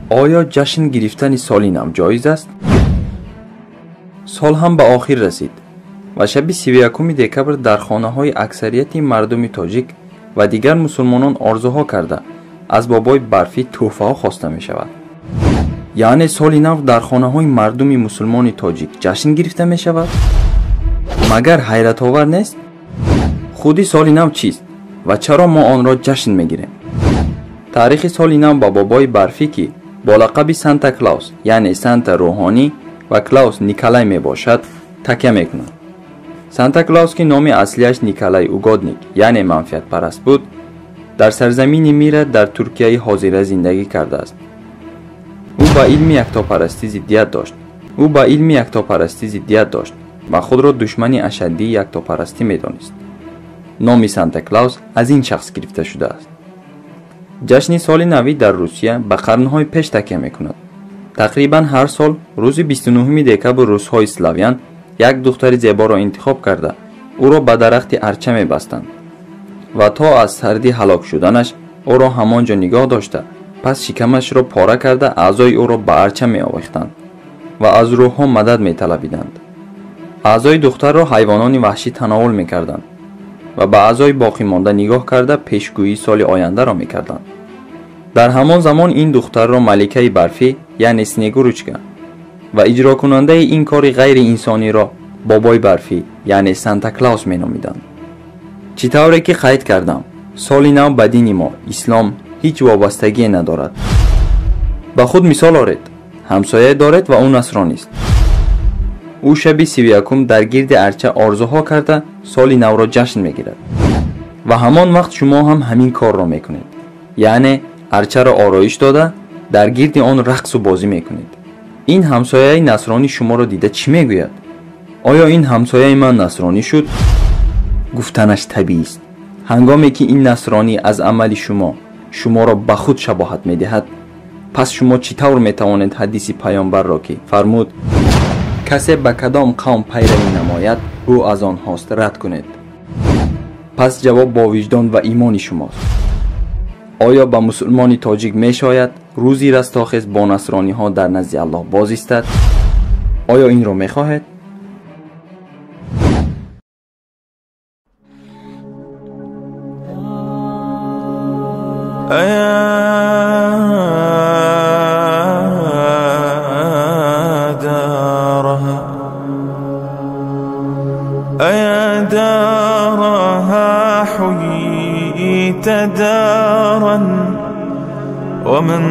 Оё ҷашн гирифтани соли нав ҷоиз аст? Сол ҳам ба охир расид ва шаби 31 декабр дар хонаҳои аксарияти мардуми тоҷик ва дигар мусулмонон орзуҳо карда аз бобои барфӣ тӯҳфаҳо хоста мешавад. Яъне соли нав дар хонаҳои мардуми мусулмони тоҷик ҷашн гирифта мешавад? Магар ҳайратовар нест? Худи соли нав чист ва чаро мо онро ҷашн мегирем? Таърихи соли нав ба бобои барфӣ, ки бо лақаби Санта Клаус, яъне Санта рӯҳонӣ ва Клаус Николай мебошад, такя мекунад. Санта Клаус, ки номи аслиаш Николай Угодник, яъне манфиатпараст буд, дар сарзамини Мира дар Туркияи ҳозира зиндагӣ кардааст. Ӯ ба илми яктопарастӣ зиддият дошт. Ӯ ба илми яктопарастӣ зиддият дошт ва худро душмани ашаддии яктопарастӣ медонист. Номи Санта Клаус аз ин шахс гирифта шудааст. Ҷашни соли навӣ дар Русия ба қарнҳои пеш такя мекунад. Тақрибан ҳар сол рӯзи 29 декабр русҳои славян як духтари зеборо интихоб карда ӯро ба дарахти арча мебастанд ва то аз сардӣ ҳалок шуданаш ӯро ҳамон ҷо нигоҳ дошта, пас шикамашро пора карда аъзои ӯро ба арча меовехтанд ва аз рӯҳҳо мадад металабиданд. Аъзои духтарро ҳайвонони ваҳшӣ тановул мекарданд ва ба аъзои боқимонда нигоҳ карда пешгӯии соли ояндаро мекарданд. Дар ҳамон замон ин духтарро маликаи барфӣ, яъне Снегурочка, ва иҷрокунандаи ин кори ғайриинсониро бобои барфӣ, яъне Санта Клаус меномиданд. Чӣ тавре ки қайд кардам, соли нав ба дини мо, ислом, ҳеҷ вобастагие надорад. Ба худ мисол оред. Ҳамсояе доред ва ӯ насронист. Ӯ шаби 31 дар гирди арча орзуҳо карда соли навро ҷашн мегирад ва ҳамон вақт шумо ҳам ҳамин корро мекунед, яъне арчаро ороиш дода дар гирди он рақсу бозӣ мекунед. Ин ҳамсояи насронӣ шуморо дида чӣ мегӯяд? Оё ин ҳамсояи ман насронӣ шуд? Гуфтанаш табиист. Ҳангоме ки ин насронӣ аз амали шумо шуморо ба худ шабоҳат медиҳад, пас шумо чӣ тавр метавонед ҳадиси паёмбарро, ки фармуд касе ба кадом қавм пайравӣ намояд, ӯ аз онҳост, рад кунед? Пас ҷавоб бо виҷдон ва имони шумост. Оё ба мусулмони тоҷик мешояд рӯзи растохез бо насрониҳо дар назди Аллоҳ боз истад? Оё инро мехоҳед? أيا دارها حييت دارا ومن